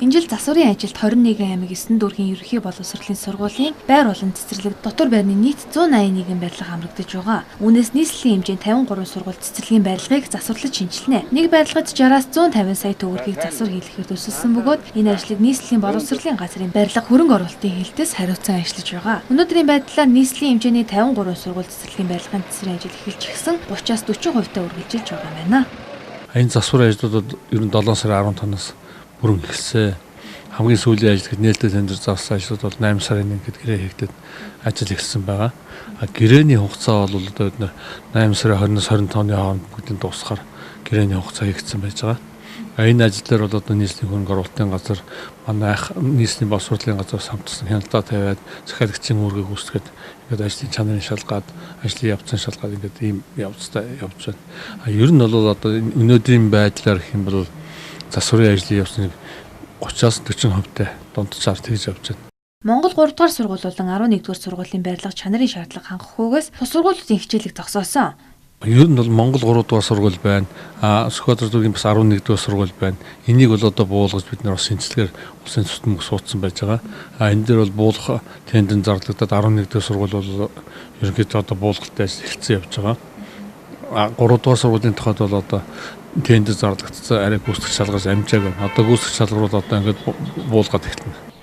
Энэ жил засварын ажилд 21 аймаг 9 дүүргийн ерөнхий боловсролын сургуулийн байр болон цэцэрлэг дотор байрны нийт 181 барилга хамрагдаж байгаа. Үүнээс нийслэлийн хэмжээнд 53 сургууль цэцэрлэгийн барилгыг засварлаж шинэчилнэ. Нэг барилгад 60-аас 150 сая төгрөгийг засвар хийлгэхээр төсөлсөн бөгөөд энэ ажлыг нийслэлийн боловсролын газрын барилга хөрөнгө оруулалтын хэлтэс хариуцсан ажиллаж байгаа. Өнөөдрийн байдлаар нийслэлийн хэмжээний 53 сургууль цэцэрлэгийн барилгын засварын ажил эхэлж гисэн 30-аас 40% та үргэлжилж байгаа юм байна. Энэ засварын ажлууд ер нь 7 сарын 15-наас бүрэн эхэлсэн. Хамгийн сүүлийн ажил гэхэд нээлттэй тендер заасан ажлууд бол 8 сарын 1-нд гэрээ хийгдээд ажил эхэлсэн байгаа. А гэрээний хугацаа бол одоо бид 8 сарын 20-наас 25-ны хооронд бүгдийг дуусгахаар гэрээний хугацаа хийгдсэн байж байгаа. А энэ ажил дээр бол одоо нийслэлийн хөрөнгө оруулалтын газар, манай нийслэлийн боловсролын газар самтсан хяналтаа тавиад захиалагчийн үүргийг гүйцэтгэхэд ингээд ажлын чанарын шалгаад, ажлын явцын шалгаад ингээд ийм явцтай явж байна. А ер нь бол одоо өнөөдрийн байдлаар гэх юм бол засварын ажлын явцыг 30-аас 40% дунджаар тэгж явж байна. Монгол 3 дугаар сургууль болон 11 дугаар сургуулийн барилга чанарын шаардлага хангах хөөгөөс тус сургуулиудын хичээлийг зогсоосон. Ер нь бол Монгол 3 дугаар сургууль байна. А Сүхбаатар дүүргийн бас 11 дугаар сургууль байна. Энийг бол одоо буулгаж бид нар бас шинжилгээр улсын цэцэн мөнгө суудсан байж байгаа. А энэ дээр бол буулгах тендер зарлагдаад 11 дугаар сургууль бол ерөнхийдөө одоо буулгалтай ажил эхэлсэн явж байгаа. А 3 дугаар сургуулийн тухайд бол одоо тендер зарлагдсан, арай гүйцэтгэх шалгарч амжаагүй. Одоо гүйцэтгэх шалгар бол одоо ингээд буулгаад эхэлнэ.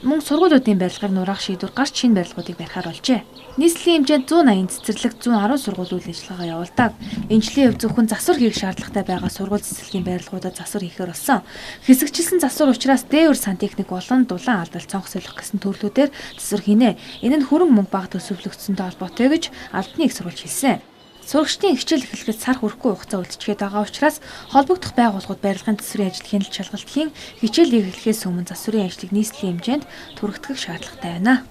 Мөн сургуулиудын барилгыг нураах шийдвэр гарч шинэ барилгуудыг барихаар болжээ. Нийслэлийн хэмжээнд 180 цэцэрлэг, 110 сургууль үйл ажиллагаа явуулдаг. Энэ жилийн хувьд зөвхөн засвар хийх шаардлагатай байгаа сургууль цэцэрлэгийн барилгуудад засвар хийхээр болсон. Хэсэгчилсэн засвар учраас дээвэр сантехник болон дулаан алдал цонх солих гэсэн төрлүүдээр засвар хийнэ. Энэ нь хөрөнгө мөнгө бага төсөвлөгдсөнтэй холбоотой гэж албаны их сурвалж хэлсэн. Сурагчдын хичээл эхлэхэд сар хүрэхгүй хугацаа үлдчихэд байгаа учраас холбогдох байгууллагууд барилгын засварын ажил хяналт шалгалт хийн хичээл эхлэхээс өмнө засварын ажлыг нийслэлийн хэмжээнд түргэтгэх шаардлагатай байна.